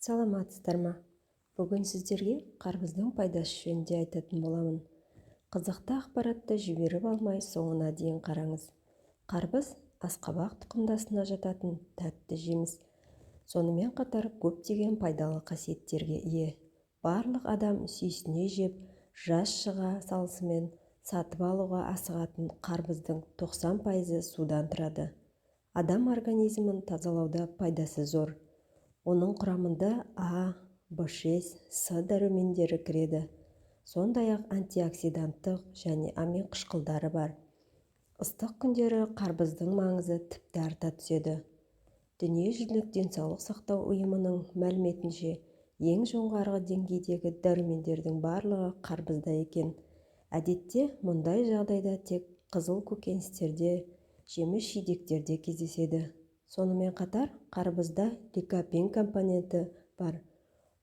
Саламатсыздар ма? Бүгін сіздерге қарбыздың пайдасы жөнінде айтатын боламын. Қызықты ақпаратты жіберіп алмай, соңына дейін қараңыз. Қарбыз – асқабақ тұқымдасына жататын тәтті жеміс. Сонымен қатар көптеген пайдалы қасиеттерге ие. Барлық адам сүйсіне жеп, жаз шыға салысымен сатып алуға асығатын қарбыздың 90%-ы судан тұрады. Адам организмін тазалауда пайдасы зор. Оның құрамында А, В6, С дәрумендері кіреді. Сондай-ақ антиоксиданттық және амин қышқылдары бар. Ыстық күндері қарбыздың маңызы тіпті арта түседі. Дүниежүзілік денсаулық сақтау ұйымының мәліметінше, ең жоғарғы деңгейдегі дәрумендердің барлығы қарбызда екен. Әдетте мұндай жағдайда тек қызыл көкөністерде, жеміс-жидектерде кездеседі. Сонымен қатар қарбызда ликопин компоненті бар.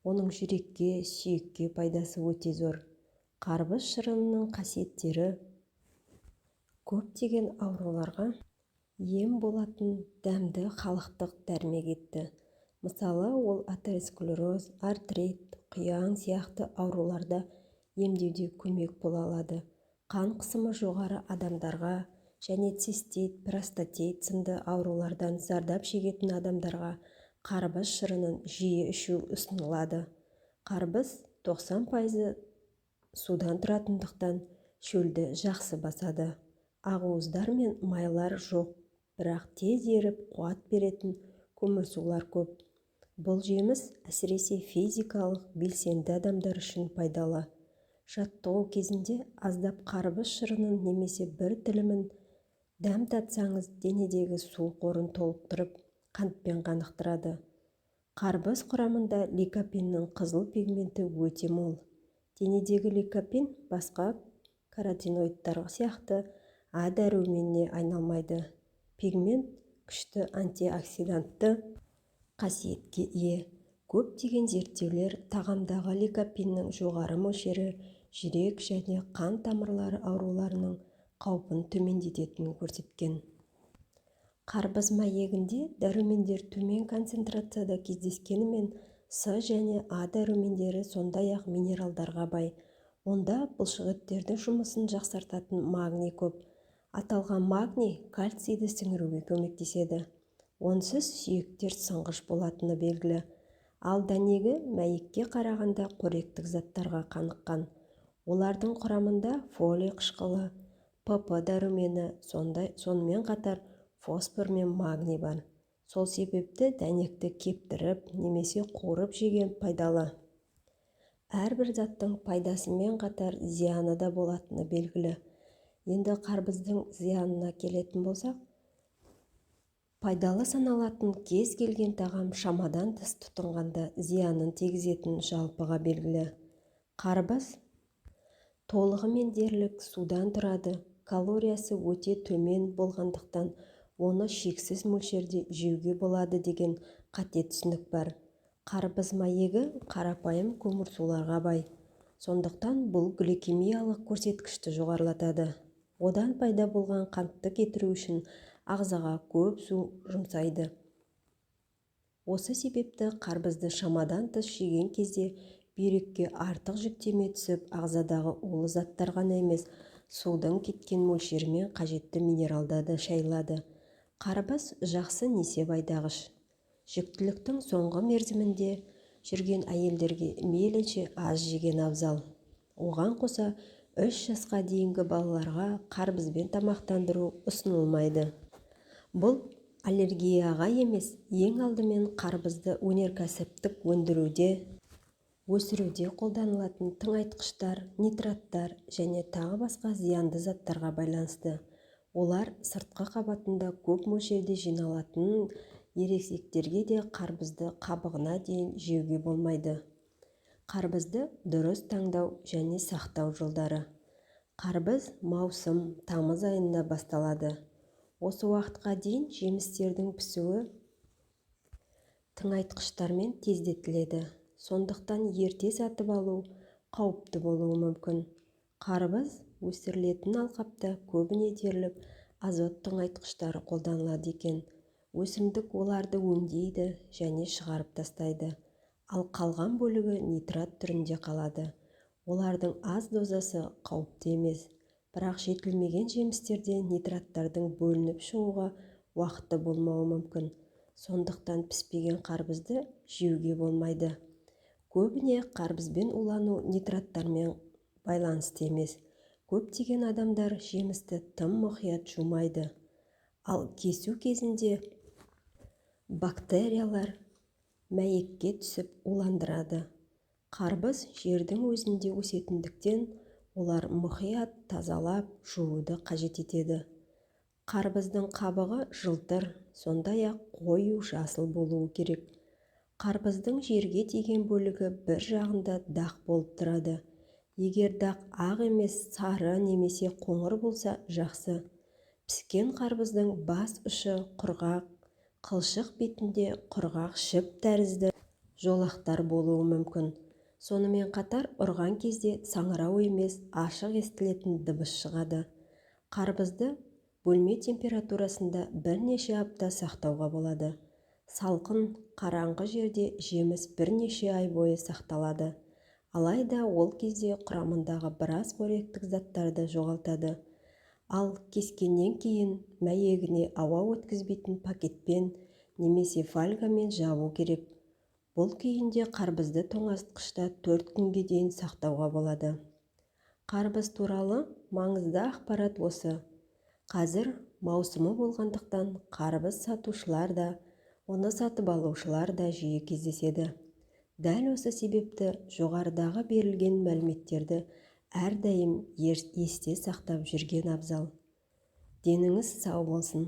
Оның жүрекке, сүйекке пайдасы өте зор. Қарбыз шырынының қасиеттері көптеген ауруларға ем болатын дәмді халықтық дәрмек етті. Мысалы, ол атеросклероз, артрит, құяң сияқты ауруларды емдеуде көмек бола алады. Қан қысымы жоғары адамдарға және цистит, простатит сынды аурулардан зардап шегетін адамдарға қарбыз шырынын жиі ішу ұсынылады. Қарбыз 90%-ы судан тұратындықтан, шөлді жақсы басады. Ақуыздар мен майлар жоқ, бірақ тез еріп, қуат беретін көмірсулар көп. Бұл жеміс әсіресе физикалық белсенді адамдар үшін пайдалы. Жаттығу кезінде аздап қарбыз шырынын немесе бір тілімін дәм татсаңыз, денедегі су қорын толықтырып, қантпен қанықтырады. Қарбыз құрамында ликопиннің қызыл пигменті өте мол. Денедегі ликопин басқа каротиноидтар сияқты А дәруменіне айналмайды. Пигмент күшті антиоксидантты қасиетке ие. Көптеген зерттеулер тағамдағы ликопиннің жоғары мөлшері жүрек және қан тамырлары ауруларының қаупін төмендететінін көрсеткен. Қарбыз мәйегінде дәрумендер төмен концентрацияда кездескенімен, С және А дәрумендері, сондай-ақ минералдарға бай. Онда бұлшықеттердің жұмысын жақсартатын магний көп. Аталған магний кальцийді сіңіруге көмектеседі. Онсыз сүйектер сынғыш болатыны белгілі. Ал дәнегі мәйекке қарағанда қоректік заттарға қаныққан. Олардың құрамында фолий қышқылы, ПП дәрумені, сондай, сонымен қатар фосфор мен магний бар. Сол себепті дәнекті кептіріп немесе қуырып жеген пайдалы. Әрбір заттың пайдасымен қатар зияны да болатыны белгілі. Енді қарбыздың зиянына келетін болсақ, пайдалы саналатын кез келген тағам шамадан тыс тұтынғанда зиянын тигізетіні жалпыға белгілі. Қарбыз толығымен дерлік судан тұрады. Калориясы өте төмен болғандықтан, оны шексіз мөлшерде жеуге болады деген қате түсінік бар. Қарбыз мәйегі қарапайым көмірсуларға бай. Сондықтан бұл гликемиялық көрсеткішті жоғарылатады. Одан пайда болған қантты кетіру үшін ағзаға көп су жұмсайды. Осы себепті қарбызды шамадан тыс жеген кезде бүйрекке артық жүктеме түсіп, ағзадағы улы заттар ғана емес, судың кеткен мөлшерімен қажетті минералдар да шайылады. Қарбыз жақсы несеп айдағыш. Жүктіліктің соңғы мерзімінде жүрген әйелдерге мейлінше аз жеген абзал. Оған қоса 3 жасқа дейінгі балаларға қарбызбен тамақтандыру ұсынылмайды. Бұл аллергияға емес, ең алдымен қарбызды өнеркәсіптік өндіруде, өсіруде қолданылатын тыңайтқыштар, нитраттар және тағы басқа зиянды заттарға байланысты. Олар сыртқы қабатында көп мөлшерде жиналатын. Ересектерге де қарбызды қабығына дейін жеуге болмайды. Қарбызды дұрыс таңдау және сақтау жолдары. Қарбыз маусым, тамыз айында басталады. Осы уақытқа дейін жемістердің пісуі тыңайтқыштармен тездетіледі. Сондықтан ерте сатып алу қауіпті болуы мүмкін. Қарбыз өсірілетін алқапта көбіне дерлік азот тыңайтқыштары қолданылады екен. Өсімдік оларды өңдейді және шығарып тастайды. Ал қалған бөлігі нитрат түрінде қалады. Олардың аз дозасы қауіпті емес. Бірақ жетілмеген жемістерде нитраттардың бөлініп шығуға уақыты болмауы мүмкін. Сондықтан піспеген қарбызды жеуге болмайды. Көбіне қарбызбен улану нитраттармен байланысты емес. Көптеген адамдар жемісті тым мұқият жумайды. Ал кесу кезінде бактериялар мәйекке түсіп уландырады. Қарбыз жердің өзінде өсетіндіктен, олар мұқият тазалап, жууды қажет етеді. Қарбыздың қабығы жылтыр, сондай-ақ қою жасыл болуы керек. Қарбыздың жерге тиген бөлігі бір жағында дақ болып тұрады. Егер дақ ақ емес, сары немесе қоңыр болса, жақсы. Піскен қарбыздың бас ұшы құрғақ, қылшық бетінде құрғақ жіп тәрізді жолақтар болуы мүмкін. Сонымен қатар ұрған кезде саңырау емес, ашық естілетін дыбыс шығады. Қарбызды бөлме температурасында бірнеше апта сақтауға болады. Салқын, қараңғы жерде жеміс бірнеше ай бойы сақталады. Алайда ол кезде құрамындағы біраз қоректік заттарды жоғалтады. Ал кескеннен кейін мәйегіне ауа өткізбейтін пакетпен немесе фольгамен жабу керек. Бұл күйінде қарбызды тоңазытқышта 4 күнге дейін сақтауға болады. Қарбыз туралы маңызды ақпарат осы. Қазір маусымы болғандықтан қарбыз сатушылар да, оны сатып алушылар да жиі кездеседі. Дәл осы себепті жоғарыдағы берілген мәліметтерді әрдайым есте сақтап жүрген абзал. Деніңіз сау болсын.